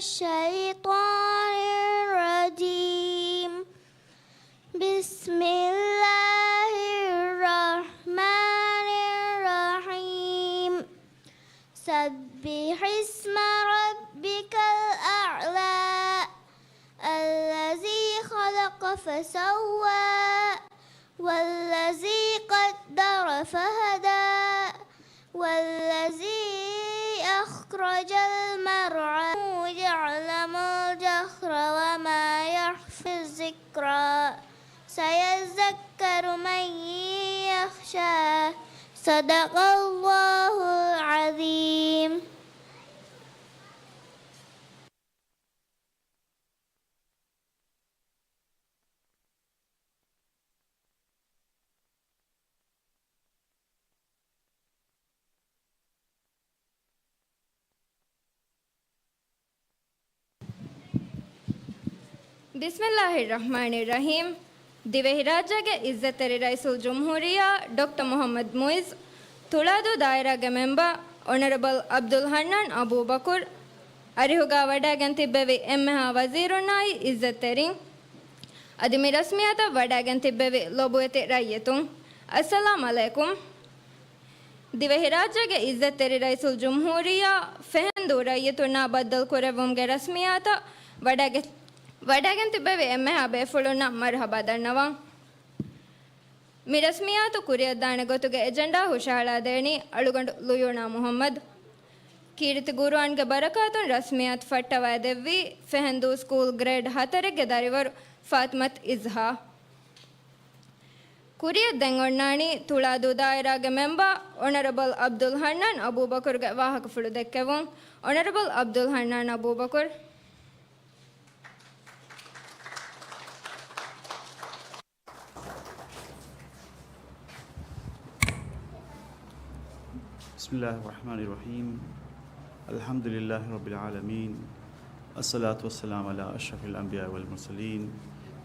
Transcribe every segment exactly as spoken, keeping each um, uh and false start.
الشيطان الرجيم. بسم الله الرحمن الرحيم. سبح اسم ربك الأعلى. الذي خلق فسوى. والذي قدر فهدى. والذي أخرج المرعى. يعلم الجهر وما يخفى. الذكرى. سيذكر من يخشى. صدق الله العظيم. ބިސްމިއްލާހިއްރަޙްމާނިއްރަޙީމް. ދިވެހިރާއްޖޭގެ އިއްޒަތްތެރި ރައީސުލްޖުމްހޫރިއްޔާ ޑޮކްޓަރ މުޙައްމަދު މުޢިއްޒު، ތުޅާދޫ ދާއިރާގެ މެމްބަރ އޮނަރަބަލް ޢަބްދުލް ޙަންނާން އަބޫބަކުރު، އަރިހުގާ ވަޑައިގެން ތިއްބެވި އެންމެހާ ވަޒީރުންނާއި އިއްޒަތްތެރިން، އަދި މި ރަސްމިއްޔާތަށް ވަޑައިގެން ތިއްބެވި ލޮބުވެތި ރައްޔިތުން، އައްސަލާމް ޢަލައިކުމް. ދިވެހިރާއްޖޭގެ އިއްޒަތްތެރި ރައީސުލްޖުމްހޫރިއްޔާ ފެހެންދޫ ރައްޔިތުންނާ ބައްދަލުކުރެއްވުމުގެ ރަސްމިއްޔާތަށް ވަޑައިގެ-، ވަޑައިގެން ތިއްބެވި އެންމެހާ ބޭފުޅުންނަށް މަރުޙަބާ ދަންނަވަން. މި ރަސްމިއްޔާތު ކުރިއަށްދާނެ ގޮތުގެ އެޖެންޑާ ހުށަހަޅާދޭނީ އަޅުގަނޑު ލުޔޫނާ މުޙައްމަދު. ކީރިތި ގުރުއާންގެ ބަރަކާތުން ރަސްމިއްޔާތު ފައްޓަވައިދެއްވީ ފެހެންދޫ ސްކޫލް ގްރޭޑް ހަތަރެއްގެ ދަރިވަރު ފާތިމަތު އިޒްހާ. ކުރިއަށް ދެން އޮންނާނީ ތުޅާދޫ ދާއިރާގެ މެމްބަރ އޮނަރަބަލް ޢަބްދުލް ޙަންނާން އަބޫބަކުރުގެ ވާހަކަފުޅު ދެއްކެވުން. އޮނަރަބަލް ޢަބްދުލް ޙަންނާން އަބޫބަކުރު. بسم الله الرحمن الرحيم. الحمد لله رب العالمين. الصلاة والسلام على أشرف الأنبياء والمرسلين،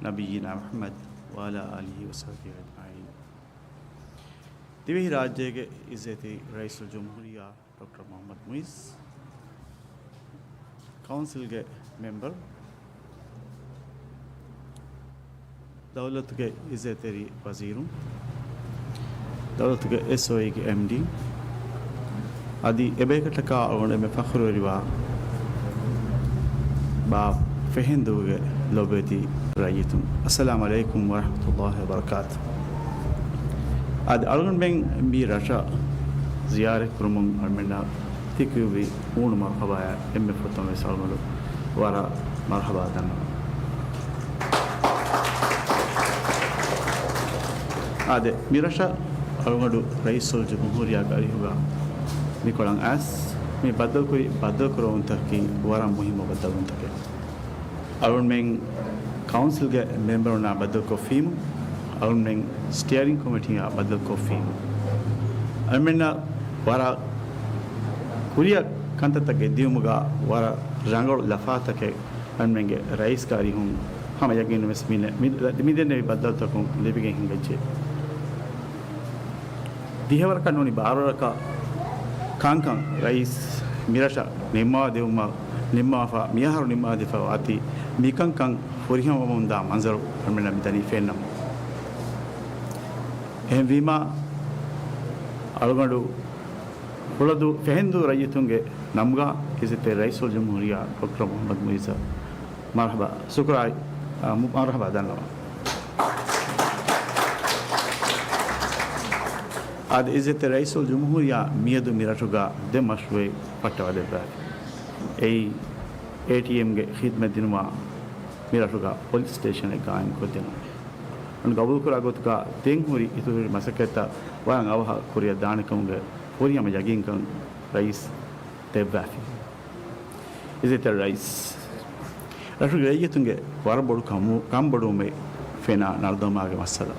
نبينا محمد وعلى آله وصحبه أجمعين. ދިވެހިރާއްޖޭގެ އިއްޒަތްތެރި ރައީސުލްޖުމްހޫރިއްޔާ ޑޮކްޓަރ މުޙައްމަދު މުޢިއްޒު، ކައުންސިލްގެ މެމްބަރު، ދައުލަތުގެ އިއްޒަތްތެރި ވަޒީރުން، ދައުލަތުގެ އެސްއޯއީގެ އެމްޑީ އަދި އެބޭކަށްޓަކާ އަޅުގަނޑު އެންމެ ފަޚުރުވެރިވާ ބާ ފެހެންދޫގެ ލޮބުވެތި ރައްޔިތުން، އައްސަލާމް ޢަލައިކުމް ވަރަޙްމަތުﷲި ވަބަރަކާތު. އަދި އަޅުގަނޑުމެން މި ރަށަށް ޒިޔާރަތް ކުރުމުން އަޅުމެންނަށް ތިކުރި ހޫނު މަރުޙަބާއަށް އެންމެ ފުރަތަމަ ވެސް އަޅުގަނޑު ވަރަށް މަރުޙަބާ ދަންނަވަން. އާދެ، މި ރަށަށް އަޅުގަނޑު ރައީސުލްޖުމްހޫރިއްޔާގެ އަރިހުގަ މިކޮޅަށް އައިސް މި ބައްދަލުކުރި ބައްދަލުކުރެވުންތަކަކީ ވަރަށް މުހިއްމު ބައްދަލުވުންތަކެއް. އަޅުގަނޑުމެން ކައުންސިލްގެ މެމްބަރުންނާ ބައްދަލުކޮށްފީމު، އަޅުގަނޑުމެން ސްޓިއަރިން ކޮމިޓީއާ ބައްދަލުކޮށްފީމު، އަޅުމެންނަށް ވަރަށް ކުރިއަށް ކަންތައްތައް ގެއްލިވުމުގަ ވަރަށް ރަނގަޅު ލަފާތަކެއް އަޅުމެންގެ ރައީސްގެ އަރިހުން ހަމަ ޔަގީނުން ވެސް މި، މި، މި ދެންނެވި ބައްދަލުތަކުން ލިބިގެން ހިނގައްޖެ. ދިހަވަރަކަށް ނޫނީ ބާރަވަރަކަށް ކަންކަން ރައީސް މިރަށަށް ނިންމާ ދެވުމަށް ނިންމާފަ، މިއަހަރު ނިންމާދީފަ އަތި މިކަންކަން ފުރިހަމަވަމުންދާ މަންޒަރު އަޅުމެންނަށް މިދަނީ ފެންނަމުން. އެހެންވީމާ، އަޅުގަނޑު ފުޅަދޫ ފެހެންދޫ ރައްޔިތުންގެ ނަމުގަ އިއްޒަތްތެރި ރައީސުލްޖުމްހޫރިއްޔާ ޑޮކްޓަރ މުޙައްމަދު މުޢިއްޒަށް މަރުޙަބާ، ޝުކުރާ، އާ، މު-، މަރުޙަބާ ދަންނަވަން. އާދެ، އިއްޒަތްތެރި ރައީސުލްޖުމްހޫރިއްޔާ މިއަދު މި ރަށުގަ ދެ މަޝްރޫޢެއް ފައްޓަވަދެއްވާފި. އެއީ، އޭޓީއެމްގެ ޚިދްމަތް ދިނުމާ މި ރަށުގަ ޕޮލިސް ސްޓޭޝަނެއް ގާއިމްކޮށްދިނުން. އަން ގަބޫލުކުރާ ގޮތުގަ ދެން ހުރި އިތުރުހުރި މަސައްކަތްތައް ވަރަށް އަވަހަށް ކުރިއަށް ދާނެކަމުގެ ފުރިހަމަ ޔަގީންކަން ރައީސް ދެއްވާފި. އިއްޒަތްތެރި ރައީސް، ރަށުގެ ރައްޔިތުންގެ ވަރަށް ބޮޑު ކަމު-، ކަންބޮޑުވުމެއް ފެނާ ނަރުދަމާގެ މައްސަލަ.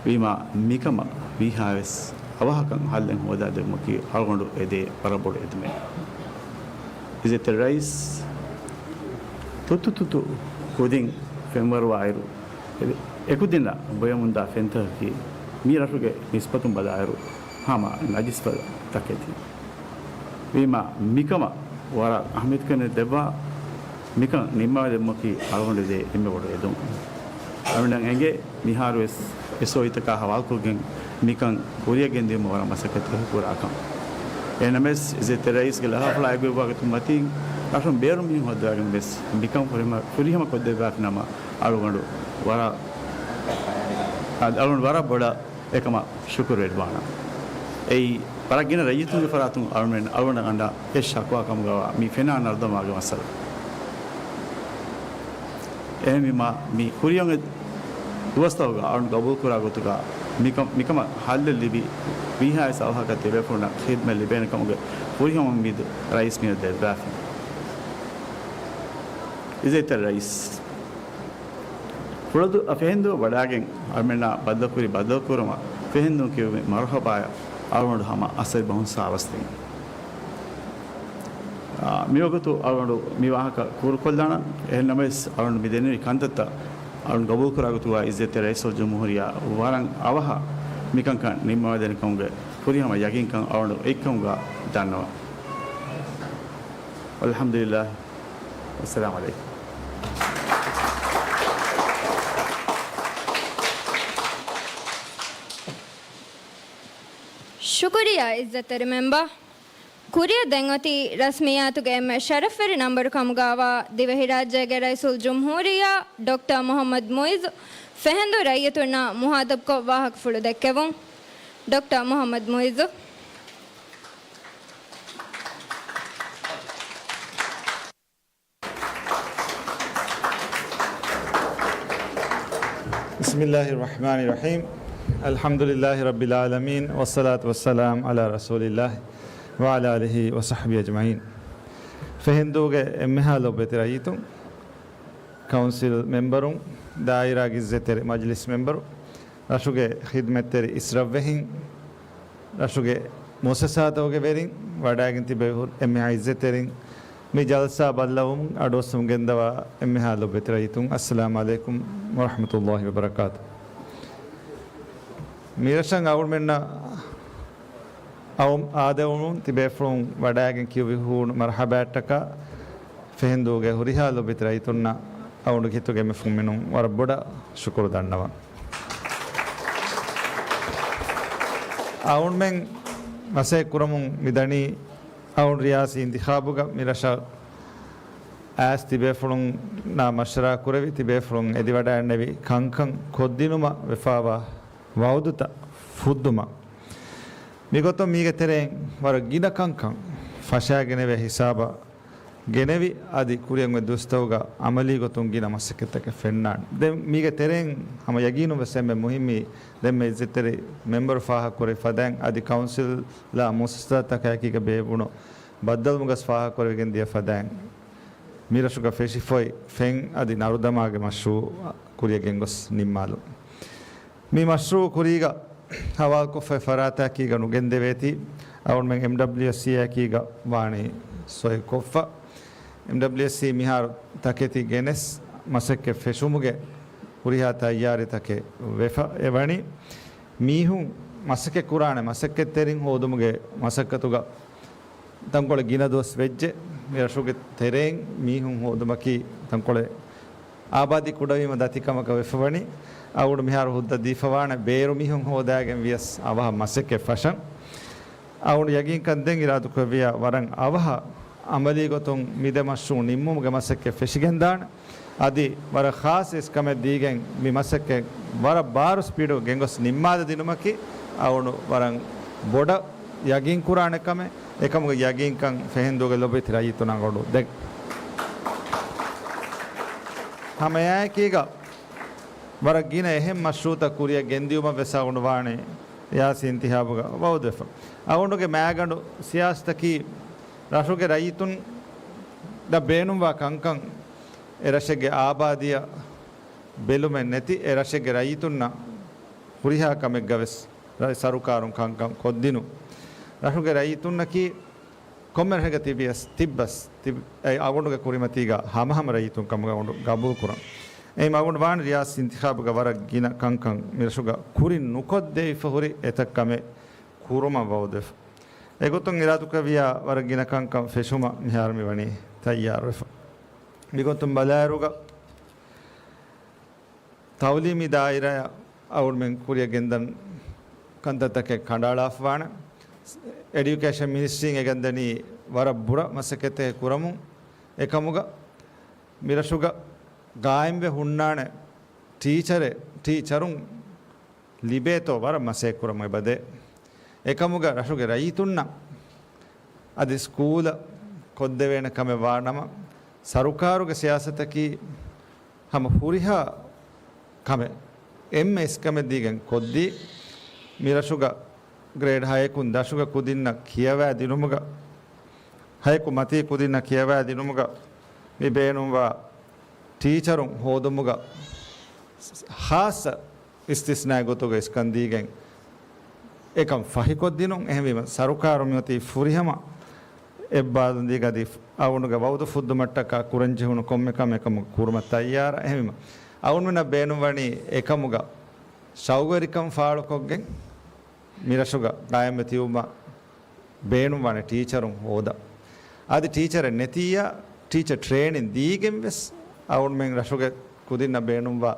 ވީމާ މިކަމަށް ވީހާވެސް އަވަހަކަށް ހައްލެއް ހޯދާދެއްވުމަކީ އަޅުގަނޑު އެދޭ ވަރަށް ބޮޑު އެދުމެއް. އިއްޒަތްތެރި ރައީސް، ތުއްތު ތުއްތު ކުދިން ފެންވަރުވާއިރު، އެ-، އެކުދިންނަށް ބޮޔަމުންދާ ފެންތަކަކީ މި ރަށުގެ ނިސްބަތުން ބަލާއިރު ހަމަ ނަޖިސްފަދަ ތަކެތި. ވީމާ މިކަމަށް ވަރަށް އަހަމިއްކަން ދެއްވާ މިކަން ނިންމާލެއްވުމަކީ އަޅުގަނޑު ދޭ އެންމެ ބޮޑު އެދުން. އަޅުގަނޑަށް އެނގޭ މިހާރުވެސް އެސްއޯއީތަކާ ހަވާލުކޮށްގެން މިކަން ކުރިއަށް ގެންދިއުމަށް ވަރަށް މަސައްކަތްތަކެއް ކުރާކަން. އެހެންނަމަވެސް، އިއްޒަތްތެރި ރައީސްގެ ލަފާފުޅާ އެކުގޮތުން މަތީން ރަށުން ބޭރު މީހުން ހޯއްދަވާގެން ވެސް މިކަން ފުރިހަމަ، ފުރިހަމަ ކޮށްދެއްވާފި ނަމަ، އަޅުގަނޑު ވަރަށް، އަ، އަޅުގަނޑު ވަރަށް ބޮޑަށް އެކަމަށް ޝުކުރުވެރިވާނަން. އެއީ، ވަރަށް ގިނަ ރައްޔިތުންގެ ފަރާތުން އަޅުގަނޑަށް އަންނަ އެއް ޝަކުވާ ކަމުގަވާ މި ފެނާ ނަރުދަމާގެ މައްސަލަ. އެހެންވީމާ، މި ކުރިއަށް އޮތް ދުވަސްތަކުގަ އަޅުން ގަބޫލުކުރާ ގޮތުގަ މިކަ-، މިކަމަށް ހައްލެއް ލިބި، ވީހާވެސް އަވަހަކަށް ތިބޭފުޅުންނަށް ޚިދްމަތް ލިބޭނެ ކަމުގެ ފުރިހަމަ އުއްމީދު ރައީސް މިއަދު ދެއްވާފި. އިއްޒަތްތެރި ރައީސް، ފުޅުދޫ ފެހެންދޫ ވަޑާގެން އަޅުމެންނާ ބައްދަލުކުރި ބައްދަލުކުރުމަށް ފެހެންދޫ ކިޔުއްވި މަރުހަބާޔަށް އަޅުގަނޑު ހަމަ އަސަރި ބަހުން ސާވަސްދިން. އާ، މިވަގުތު އަޅުގަނޑު މި ވާހަކަ ކުރުކޮށްލާނަން. އެހެންނަމަވެސް، އަޅުގަނޑު މި ދެންނެވި ކަންތައްތައް އަޅުގަނޑު ގަބޫލުކުރާ ގޮތުގަ އިއްޒަތްތެރި ރައީސުލްޖުމްހޫރިއްޔާ ވަރަށް އަވަހަށް މިކަންކަން ނިންމަވަދޭނެ ކަމުގެ ފުރިހަމަ ޔަގީންކަން އަޅުގަނޑު އެއްކަމުގަ ދަންނަވަން. ވަލްޙަމްދުލިއްލާހި. ވައްސަލާމު ޢަލައިކުމް. ޝުކުރިއްޔާ އިއްޒަތްތެރި މެމްބަރ. ކުރިއަށް ދެން އޮތީ ރަސްމިއްޔާތުގެ އެންމެ ޝަރަފްވެރި ނަންބަރު ކަމުގައިވާ ދިވެހިރާއްޖޭގެ ރައީސުލްޖުމްހޫރިއްޔާ ޑޮކްޓަރ މުޙައްމަދު މުޢިއްޒު ފެހެންދޫ ރައްޔިތުންނަށް މުޚާޠަބުކޮށް ވާހަކަފުޅު ދެއްކެވުން. ޑޮކްޓަރ މުޙައްމަދު މުޢިއްޒު. بسم الله الرحمن الرحيم. الحمد لله رب العالمين، والصلاة والسلام على رسول الله وعلى آله وصحبه أجمعين. ފެހެންދޫގެ އެންމެހާ ލޮބުވެތި ރައްޔިތުން، ކައުންސިލް މެމްބަރުން، ދާއިރާގެ އިއްޒަތްތެރި މަޖިލިސް މެމްބަރު، ރަށުގެ ޚިދްމަތްތެރި އިސްރަށްވެހިން، ރަށުގެ މުއައްސަސާތަކުގެ ވެރިން، ވަޑައިގެން ތިބެ ހުރި އެންމެހާ އިއްޒަތްތެރިން، މި ޖަލްސާ ބައްލަވަމުން އަޑުއައްސަމުން ގެންދަވާ އެންމެހާ ލޮބުވެތި ރައްޔިތުން، އައްސަލާމް ޢަލައިކުމް ވަރަޙްމަތުﷲި ވަބަރަކާތު. މިރަށަށް އަޅުމެންނަށް އައު-، އާދެވުމުން ތިބޭފުޅުން ވަޑައިގެން ކިޔުއްވި ހޫނު މަރުޙަބާއަށްޓަކާ ފެހެންދޫގެ ހުރިހާ ލޮބުވެތި ރައްޔިތުންނަށް އަޅުގަނޑުގެ ހިތުގެ އެންމެ ފުންމިނުން ވަރަށް ބޮޑަށް ޝުކުރު ދަންނަވަން. އަޅުމެން މަސައްކަތް ކުރަމުން މިދަނީ އަޅުގަނޑު ރިޔާސީ އިންތިޚާބުގަ މިރަށަށް އައިސް ތިބޭފުޅުންނާ މަޝްވަރާ ކުރެވި، ތިބޭފުޅުން އެދިވަޑައިގެންނެވި ކަންކަން ކޮށްދިނުމަށް ވެފައިވާ ވަޢުދުތައް ފުއްދުމަށް. މިގޮތުން މީގެ ތެރެއިން ވަރަށް ގިނަ ކަންކަން ފަށައިގެނެވޭ ހިސާބަށް ގެނެވި، އަދި ކުރިއަށް އޮތް ދުވަސްތަކުގަ ޢަމަލީ ގޮތުން ގިނަ މަސައްކަތްތަކެއް ފެންނާނެ. ދެން މީގެ ތެރެއިން ހަމަ ޔަގީނުން ވެސް އެންމެ މުހިއްމީ، ދެންމެ އިއްޒަތްތެރި މެމްބަރު ފާހަގަކުރެއްވި ފަދައިން، އަދި ކައުންސިލާ މުއައްސަސާތަކާއެކީގަ ބޭއްވުނު ބައްދަލުވުމުގަ ފާހަގަކުރެވިގެން ދިޔަ ފަދައިން، މިރަށުގަ ފެށިފައި ފެން އަދި ނަރުދަމާގެ މަޝްރޫޢު ކުރިއަށް ގެންގޮސް ނިންމާލުން. މި މަޝްރޫޢު ކުރީގަ ހަވާލުކޮށްފައި ފަރާތަކީގަ ނުގެންދެވޭތީ، އަޅުމެން އެމްޑަބްލިއުއެސްސީއަކީގަ ވާނީ ސޮއިކޮށްފަ. އެމްޑަބްލިއުއެސްސީ މިހާރު ތަކެތި ގެނެސް މަސައްކަތް ފެށުމުގެ ހުރިހާ ތައްޔާރީތަކެއް ވެފަ އެވަނީ. މީހުން މަސައްކަތް ކުރާނެ މަސައްކަތްތެރިން ހޯދުމުގެ މަސައްކަތުގަ ތަންކޮޅެއް ގިނަ ދުވަސް ވެއްޖެ. މި ރަށުގެ ތެރެއިން މީހުން ހޯދުމަކީ ތަންކޮޅެއް އާބާދީ ކުޑަވީމަ ދަތިކަމަކަށް ވެފަވަނީ. އަޅުގަނޑު މިހާރު ހުއްދަ ދީފަވާނެ ބޭރު މީހުން ހޯދާގެން ވިޔަސް އަވަހަށް މަސައްކަތް ފަށަން. އަޅުގަނޑު ޔަގީންކަން ދެން އިރާދަކުރެއްވިޔާ ވަރަށް އަވަހަށް އަމަލީ ގޮތުން މި ދެ މަޝްރޫޢު ނިންމުމުގެ މަސައްކަތް ފެށިގެންދާނެ. އަދި ވަރަށް ޚާއްޞަ އިސްކަމެއް ދީގެން މި މަސައްކަތް ވަރަށް ބާރު ސްޕީޑު ގެންގޮސް ނިންމާލަދިނުމަކީ އަޅުގަނޑު ވަރަށް ބޮޑަށް ޔަގީންކުރާނެ ކަމެއް. އެކަމުގެ ޔަގީންކަން ފެހެންދޫގެ ލޮބުވެތި ރައްޔިތުން އަޅުގަނޑު ދެ ހަމައެއާއެކީގަ ވަރަށް ގިނަ އެހެން މަޝްރޫޢުތައް ކުރިއަށް ގެންދިއުމަށް ވެސް އަޅުގަނޑު ވާނެ ރިޔާސީ އިންތިޚާބުގަ ވަޢުދުވެފަ. އަޅުގަނޑުގެ މާގަނޑު ސިޔާސަތަކީ ރަށުގެ ރައްޔިތުންނަށް ބޭނުންވާ ކަންކަން އެ ރަށެއްގެ އާބާދީއަށް ބެލުމެއް ނެތި، އެ ރަށެއްގެ ރައްޔިތުންނަށް ހުރިހާ ކަމެއްގަ ވެސް ރަ-، ސަރުކާރުން ކަންކަން ކޮށްދިނުން. ރަށުގެ ރައްޔިތުންނަކީ ކޮންމެ ރަށެއްގަ ތިބިޔަސް، ތިއްބަސް، ތިބި-، އެ އަޅުގަނޑުގެ ކުރިމަތީގަ ހަމަހަމަ ރައްޔިތުން ކަމުގަ އަޅުގަނޑު ގަބޫލުކުރަން. އެހެން އަޅުގަނޑު ވާން ރިޔާސީ އިންތިޚާބުގަ ވަރަށް ގިނަ ކަންކަން މިރަށުގަ ކުރިން ނުކޮށްދެވިފަ ހުރި އެތައް ކަމެއް ކުރުމަށް ވަޢުދުވެފަ. އެގޮތުން އިރާދުކުރެއްވިޔާ ވަރަށް ގިނަ ކަންކަން ފެށުމަށް މިހާރު މި ވަނީ ތައްޔާރުވެފަ. މިގޮތުން ބަލާއިރުގަ ތައުލީމީ ދާއިރާއަށް އަޅުގަނޑުމެން ކުރިއަށް ގެންދަން ކަންތައްތަކެއް ކަނޑައަޅާފަވާނެ. އެޑިއުކޭޝަން މިނިސްޓްރީން އެގަންދަނީ ވަރަށް ބުރަ މަސައްކަތެއް ކުރަމުން. އެކަމުގަ މިރަށުގަ ގާއިމްވެ ހުންނާނެ ޓީޗަރެއް، ޓީޗަރުން ލިބޭތޯ ވަރަށް މަސައްކަތްކުރަމުން އެބަދޭ. އެކަމުގަ ރަށުގެ ރައްޔިތުންނަށް އަދި ސްކޫލަށް ކޮށްދެވޭނެ ކަމެއް ވާނަމަ، ސަރުކާރުގެ ސިޔާސަތަކީ ހަމަ ހުރިހާ ކަމެއް އެންމެ އިސްކަމެއް ދީގެން ކޮށްދީ، މިރަށުގަ ގްރޭޑް ހައެކުން ދަށުގެ ކުދިންނަށް ކިޔަވައިދިނުމުގަ، ހައެކު މަތީ ކުދިންނަށް ކިޔަވައިދިނުމުގަ މި ބޭނުންވާ ޓީޗަރުން ހޯދުމުގަ ޚާއްޞަ އިސްތިސްނާއެއް ގޮތުގަ އިސްކަން ދީގެން އެކަން ފަހިކޮށްދިނުން. އެހެންވީމަ، ސަރުކާރު މިއޮތީ ފުރިހަމަ އެއްބާލުން ދީގަ އަދި އަޅުގަނޑުގެ ވައުދު ފުއްދުމަށްޓަކާ ކުރަންޖެހުނު ކޮންމެ ކަމެއް އެކަމުގަ ކުރުމަށް ތައްޔާރަށް. އެހެންވީމަ، އަޅުގަނޑުމެންނަށް ބޭނުންވަނީ އެކަމުގަ ޝައުގުވެރިކަން ފާޅުކޮށްގެން މިރަށުގަ ގާއިމްވެ ތިބުމަށް ބޭނުންވާނެ ޓީޗަރުން ހޯދަން. އަދި ޓީޗަރެއް ނެތިއްޔާ، ޓީޗަރ ޓްރޭނިން ދީގެން ވެސް، އަޅުގަނޑުމެން ރަށުގެ ކުދިންނަށް ބޭނުންވާ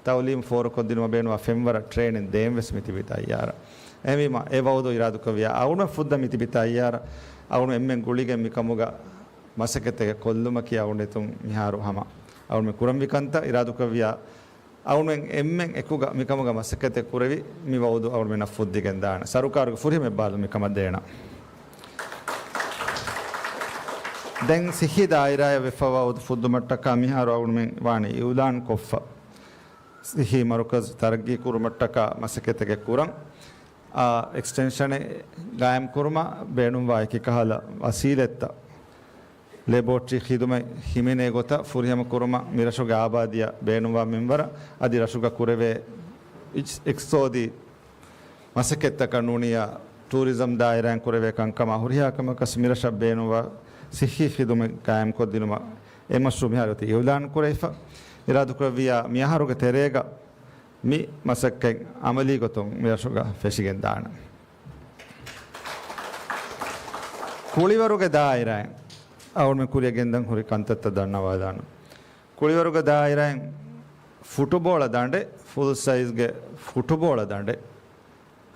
ތައުލީމު ފޯރުކޮށްދިނުމަށް ބޭނުންވާ ފެންވަރަށް ޓްރޭނިން ދޭން ވެސް މި ތިބީ ތައްޔާރަށް. އެހެންވީމަ، އެ ވައުދު އިރާދުކުރެއްވިޔާ، އަޅުގަނޑު ފުއްދަން މި ތިބީ ތައްޔާރަށް. އަޅުގަނޑު އެންމެން ގުޅިގެން މިކަމުގަ މަސައްކަތެއް ކޮށްލުމަކީ އަޅުގަނޑު ހިތުން މިހާރު ހަމަ އަޅުގަނޑު ކުރަންވީ ކަންތައް. އިރާދުކުރެއްވިޔާ، އަޅުގަނޑުމެން އެންމެން އެކުގަ މިކަމުގަ މަސައްކަތެއް ކުރެވި، މި ވައުދު އަޅުގަނޑުމެންނަށް ފުއްދިގެންދާނެ. ސަރުކާރުގެ ފުރިހަމަ އެއްބާލުން މިކަމަށް ދޭނަން. ދެން ސިއްހީ ދާއިރާއަށް ވެފަ ވައުދު ފުއްދުމަށްޓަކާ މިހާރު އަޅުގަނޑުމެން ވާނީ އިއުލާން ކޮށްފަ. ސިއްހީ މަރުކަޒު ތަރައްގީ ކުރުމަށްޓަކާ މަސައްކަތެއް ކުރަން. އާ، އެކްސްޓެންޝަނެއް ގާއިމް ކުރުމަށް ބޭނުންވާ އެކި ކަހަލަ ވަސީލަތްތައް، ލެބޯޓްރީ ޚިދުމަތް ހިމެނޭ ގޮތަށް ފުރިހަމަ ކުރުމަށް މިރަށުގެ އާބާދީއަށް ބޭނުންވާ މިންވަރަށް އަދި ރަށުގަ ކުރެވޭ އިޖް-، އިޤްތިޞާދީ މަސައްކަތްތަކަށް ނޫނިއްޔާ ޓޫރިޒަމް ދާއިރާއިން ކުރެވޭ ކަންކަމާ ހުރިހާ ކަމަކަސް މިރަށަށް ބޭނުންވާ ސިއްހީ ޚިދުމަތް ގާއިމްކޮށްދިނުމަށް އެ މަޝްރޫޢު މިހާރު އޮތީ އިޢުލާން ކުރެވިފަ. އިރާދުކުރެއްވިޔާ މިއަހަރުގެ ތެރޭގަ މި މަސައްކަތް އަމަލީ ގޮތުން މިރަށުގަ ފެށިގެންދާނެ. ކުޅިވަރުގެ ދާއިރާއިން އަޅުގަނޑުމެން ކުރިއަށް ގެންދަން ހުރި ކަންތައްތައް ދަންނަވާލާނަން. ކުޅިވަރުގެ ދާއިރާއިން ފުޓުބޯޅަ ދަނޑެއް، ފުލް ސައިޒްގެ ފުޓުބޯޅަ ދަނޑެއް،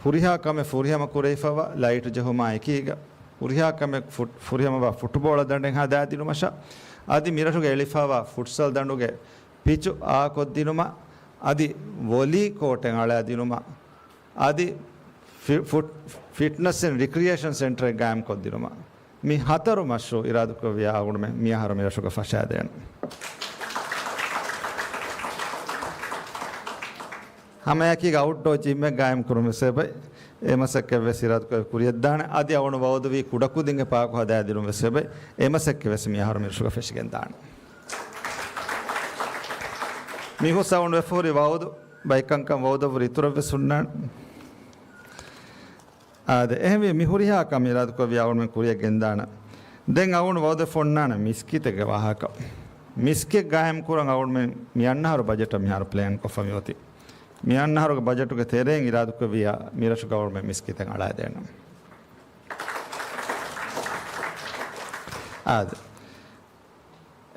ހުރިހާ ކަމެއް ފުރިހަމަ ކުރެވިފައިވާ ލައިޓް ޖެހުމާ އެކީގަ، ހުރިހާ ކަމެއް ފު-، ފުރިހަމަވާ ފުޓުބޯޅަ ދަނޑެއް ހަދާދިނުމަށާ، އަދި މިރަށުގެ އެޅިފައިވާ ފުޓްސަލް ދަނޑުގެ ޕިޗު އާކޮށްދިނުމަށް، އަދި ވޮލީ ކޯޓެއް އަޅާދިނުމަށް، އަދި ފި-، ފުޓް-، ފިޓްނަސް އެންޑް ރިކްރިއޭޝަން ސެންޓަރެއް ގާއިމްކޮށްދިނުމަށް. މި ހަތަރު މަޝްރޫޢު އިރާދުކުރެއްވިޔާ އަޅުގަނޑުމެން މިއަހަރު މިރަށުގަ ފަށާދޭނަން. ހަމައެކީގަ އައުޓްޑޯ ޖިމްއެއް ގާއިމްކުރުން ވެސް އެބައި، އެ މަސައްކަތް ވެސް އިރާދުކުރެއްވި ކުރިއަށްދާނެ. އަދި އަޅުގަނޑު ވައުދުވީ ކުޑަކުދިންގެ ޕާކު ހަދާދިނުން ވެސް އެބައި، އެ މަސައްކަތް ވެސް މިއަހަރު މިރަށުގަ ފެށިގެންދާނެ. މިހުސް އަޅުގަނޑު ވެފަހުރި ވައުދު، ބައިކަންކަން ވައުދަށްވުރެ އިތުރަށްވެސް ހުންނާނެ. އާދެ، އެހެންވީ މި ހުރިހާ ކަމެއް އިރާދުކުރެއްވި އަޅުގަނޑުމެން ކުރިއަށް ގެންދާނަން. ދެން އަޅުގަނޑު ވައުދެއް ފޮންނާނެ މިސްކިތެއްގެ ވާހަކަ. މިސްކިތް ގާއިމް ކުރަން އަޅުގަނޑުމެން މި އަންނަހަރު ބަޖެޓަށް މިހާރު ޕްލޭން ކޮށްފަ މިއޮތީ. މި އަންނަހަރުގެ ބަޖެޓުގެ ތެރެއިން އިރާދުކުރެއްވިޔާ މިރަށުގަ އަޅުގަނޑުމެން މިސްކިތެއް އަޅާދޭނަން. އާދެ.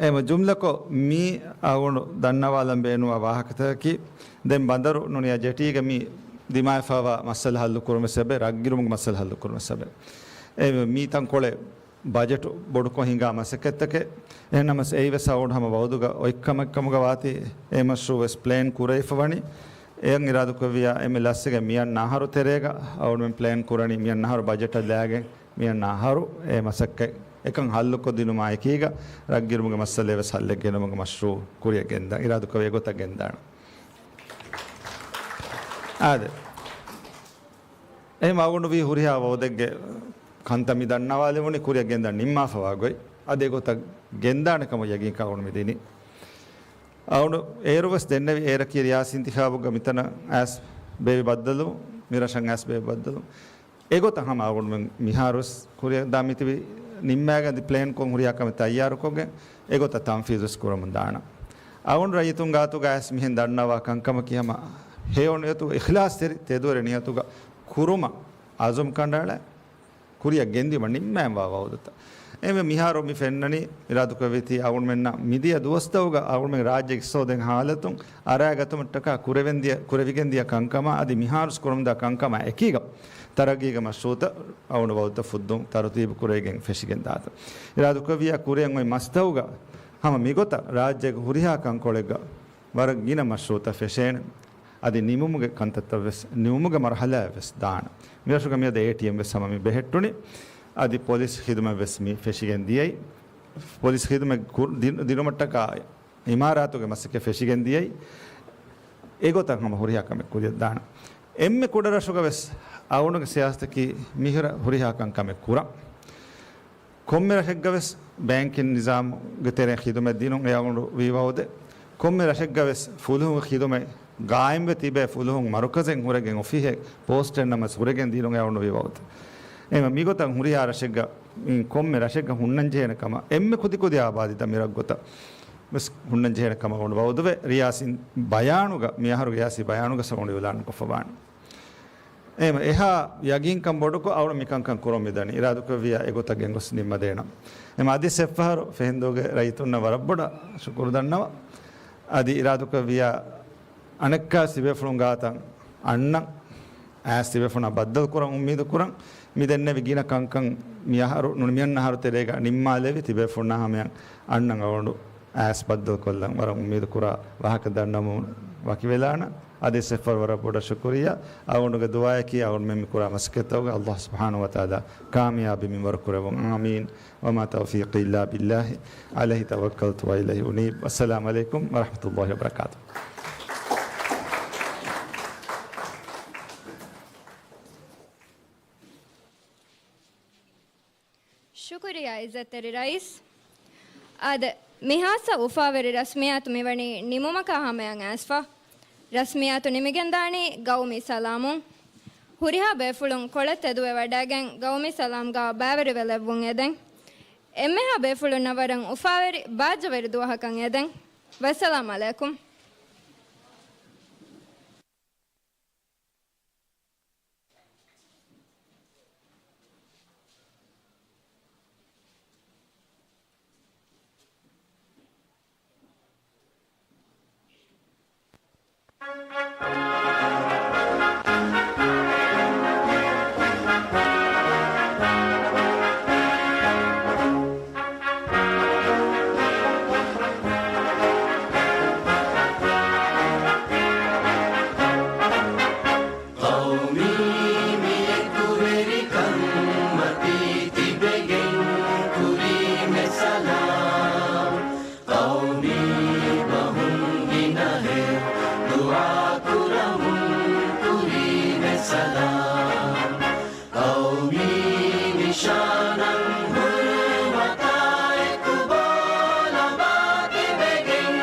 އެމަ ޖުމްލަކޮށް މީ އަޅުގަނޑު ދަންނަވާލަން ބޭނުންވާ ވާހަކަތަކަކީ، ދެން ބަނދަރު ނޫނިއްޔާ ޖެޓީގަ މި ދިމާވެފައިވާ މައްސަލަ ހައްލު ކުރުމަށް ސަބަބެ، ރަށްގިރުމުގެ މައްސަލަ ހައްލު ކުރުމަށް ސަބަބެ. އެ މީ ތަންކޮޅެއް ބަޖެޓު ބޮޑުކޮށް ހިނގާ މަސައްކަތްތަކެއް. އެހެންނަމަސް އެއީ ވެސް އަޅުގަނޑު ހަމަ ވައުދުގަ އޮތްކަމެއް ކަމުގަ ވާތީ، އެ މަޝްރޫޢު ވެސް ޕްލޭން ކުރެވިފަ ވަނީ. އެއަށް އިރާދުކުރެއްވިޔާ އެންމެ ލަސްވެގެން މިއަންނަ އަހަރު ތެރޭގަ އަޅުގަނޑުމެން ޕްލޭން ކުރަނީ މިއަންނަ އަހަރު ބަޖެޓަށް ލާގެން މިއަންނަ އަހަރު އެ މަސައްކަތް އެކަން ހައްލުކޮށްދިނުމާ އެކީގަ، ރަށްގިރުމުގެ މައްސަލައެއް ވެސް ހައްލެއް ގެނައުމުގެ މަޝްރޫޢު ކުރިއަށް ގެންދާ، އިރާދުކުރެއްވި އެގޮތަށް ގެންދާނަން. އާދެ. އެހެން އަޅުގަނޑު ވީ ހުރިހާ ވައުދެއްގެ ކަންތައް މި ދަންނަވާލެވުނީ ކުރިއަށް ގެންދަން ނިންމާފަ ވާ ގޮތް. އަދި އެގޮތަށް ގެންދާނެ ކަމަށް ޔަގީންކަން އަޅުގަނޑު މި ދިނީ. އަޅުގަނޑު އޭރު ވެސް ދެންނެވި އޭރަކީ ރިޔާސީ އިންތިޚާބުގަ މިތަނަށް އައިސް ބޭބެ ބައްދަލު، މި ރަށަށް އައިސް ބޭބެ ބައްދަލު. އެގޮތަށް ހަމަ އަޅުގަނޑުމެން މިހާރުވެސް ކުރިއަށް ދާ މިތިބި ނިންމާގެން އަދި ޕްލޭންކޮށް ހުރިހާ ކަމެއް ތައްޔާރުކޮށްގެން އެގޮތަށް ތަންފީޒުވެސް ކުރަމުން ދާނަން. އަޅުގަނޑު ރައްޔިތުން ގާތުގަ އައިސް މިހެން ދަންނަވާ ކަންކަމަކީ ހަމަ ހެޔޮ ނިޔަތުގަ އިޚްލާޞްތެރި ތެދުވެރި ނިޔަތުގަ ކުރުމަށް އަޒުމް ކަނޑައަޅާ ކުރިއަށް ގެންދިޔުމަށް ނިންމާންވާ ވައުދުތައް. އެހެންވެ، މިހާރު މި ފެންނަނީ އިރާދުކުރެއްވީތީ އަޅުގަނޑުމެންނަށް މިދިޔަ ދުވަސްތަކުގަ އަޅުގަނޑުމެން ރާއްޖޭގެ އިޤްތިޞާދު ދެން ހާލަތުން އަރާގަތުމަށްޓަކާ ކުރެވެންދިޔަ، ކުރެވިގެންދިޔަ ކަންކަމާ އަދި މިހާރުވެސް ކުރަމުންދާ ކަންކަމާ އެކީގަ ތަރައްގީގެ މަޝްރޫޢުތައް އަޅުގަނޑު ވައުދުތައް ފުއްދުން ތަރުތީބު ކުރެވިގެން ފެށިގެން ދާތަން. އިރާދުކުރެއްވިއްޔާ ކުރިއަށް އޮތް މަސްތަކުގަ ހަމަ މިގޮތަށް ރާއްޖޭގެ ހުރިހާ ކަންކޮޅެއްގަ ވަރަށް ގިނަ މަޝްރޫޢުތައް ފެށޭނެ. އަދި ނިމުމުގެ ކަންތައްތައް ވެސް، ނިމުމުގެ މަރުޙަލާއެއް ވެސް ދާނެ. މިރަށުގަ މިއަދު އޭޓީއެމް ވެސް ހަމަ މި ބެހެއްޓުނީ. އަދި ޕޮލިސް ޚިދުމަތް ވެސް މި ފެށިގެން ދިޔައީ. ޕޮލިސް ޚިދުމަތް ކުރ-، ދި-، ދިނުމަށްޓަކާ އިމާރާތުގެ މަސައްކަތް ފެށިގެން ދިޔައީ. އެގޮތަށް ހަމަ ހުރިހާ ކަމެއް ކުރިއަށް ދާނެ. އެންމެ ކުޑަ ރަށުގަ ވެސް އަޅުގަނޑުގެ ސިޔާސަތަކީ މިހިރަ ހުރިހާ ކަންކަމެއް ކުރަން. ކޮންމެ ރަށެއްގަ ވެސް ބޭންކިން ނިޒާމުގެ ތެރެއިން ޚިދުމަތް ދިނުން އެ އަޅުގަނޑު ވީ ވައުދެއް. ކޮންމެ ރަށެއްގަ ވެސް ފުލުހުންގެ ޚިދުމަތް ގާއިމްވެ ތިބޭ ފުލުހުން މަރުކަޒެއް ހުރެގެން އޮފީހެއް ޕޯސްޓެއް ނަމަސް ހުރެގެން ދިނުން އެ އަޅުގަނޑު ވީ ވައުދެއް. އެހެންވެ މިގޮތަށް ހުރިހާ ރަށެއްގަ، އިން ކޮންމެ ރަށެއްގަ ހުންނަންޖެހޭނެ ކަމަށް އެންމެ ކުދިކުދި އާބާދީތައް މި ރަށްގޮތަށް ވެސް ހުންނަންޖެހޭނެ ކަމަށް އަޅުގަނޑު ވައުދުވެ ރިޔާސީ ބަޔާނުގަ، މިއަހަރު ރިޔާސީ ބަޔާނުގަ އަޅުގަނޑު އިޢުލާން ކޮށްފަވާނެ. އެހެން އެހާ ޔަގީންކަން ބޮޑުކޮށް އަޅުގަނޑު މިކަންކަން ކުރަމުން މިދަނީ. އިރާދަކުރެއްވިއްޔާ އެގޮތަށް ގެންގޮސް ނިންމަދޭނަން. އެހެން އަދިސް އެއްފަހަރު ފެހިންދޫގެ ރައްޔިތުންނަށް ވަރަށް ބޮޑަށް ޝުކުރު ދަންނަވަން. އަދި އިރާދަކުރެއްވިއްޔާ އަނެއްކާ ތިބޭފުޅުން ގާތަށް އަންނަން، އައިސް ތިބޭފުޅުންނާ ބައްދަލުކުރަން އުއްމީދު ކުރަން. މި ދެންނެވި ގިނަ ކަންކަން މި އަހަރު ނޫނީ މިއަންނަ އަހަރު ތެރޭގަ ނިންމާލެވި ތިބޭފުޅުންނާ ހަމަޔަށް އަންނަން އަޅުގަނޑު އައިސް ބައްދަލުކޮށްލަން ވަރަށް އުއްމީދު ކުރާ ވާހަކަ ދަންނަވަމުން ވަކިވެލާނަން. އަދިސް އެއްފަހަރު ވަރަށް ބޮޑަށް ޝުކުރިއްޔާ. އަޅުގަނޑުގެ ދުޢާއަކީ އަޅުގަނޑުމެން މި ކުރާ މަސައްކަތްތަކުގަ ﷲ ސުބްޙާނަހޫ ވަތަޢާލާ ކާމިޔާބީ މިންވަރު ކުރެއްވުން. އާމީން. وما توفيقي إلا بالله، عليه توكلت وإليه أنيب. والسلام عليكم ورحمة الله وبركاته. ޝުކުރިއްޔާ އިއްޒަތްތެރި ރައީސް. އާދެ، މިހާތަނަށް އުފާވެރި ރަސްމިއްޔާތު މިވަނީ ނިމުމަކާ ހަމަޔަށް އައިސްފަ. ރަސްމިއްޔާތު ނިމިގެންދާނީ ގައުމީ ސަލާމުން. ހުރިހާ ބޭފުޅުން ކޮޅަށް ތެދުވެވަޑައިގެން ގައުމީ ސަލާމްގާ ބައިވެރިވެލެއްވުން އެދެން. އެންމެހާ ބޭފުޅުންނަށް ވަރަށް އުފާވެރި ބާއްޖަވެރި ދުވަހަކަށް އެދެން. ވައްސަލާމް ޢަލައިކުމް. ޤައުމީ މި އެކުވެރިކަން މަތީ ތިބެގެން ކުރީމެ ސަލާމް. ޤައުމީ ބަހުން ގިނަހެއް ދުޢާކުރަމުން ކުރީމެ ސަލާމް. ޤައުމީ ނިޝާނަށް ހުރުމަތާ އެކު ބޯލަމާ ތިބެގެން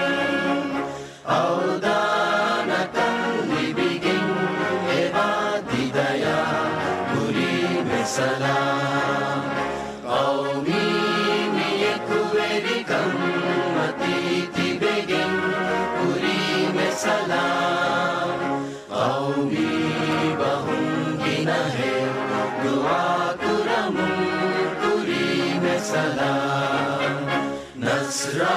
އަވަދާންކަން ލިބިގެން އެބާ ތި ދަޔާ ކުރީމެ ސަލާމް. ޤައުމީ މި އެކުވެރިކަން މަތީ ތިބެގެން ކުރީމެ ސަލާމް. ޤައުމީ ބަހުން ގިނަހެއް ދުޢާކުރަމުން ކުރީމެ ސަލާމް. ނަޞްރާ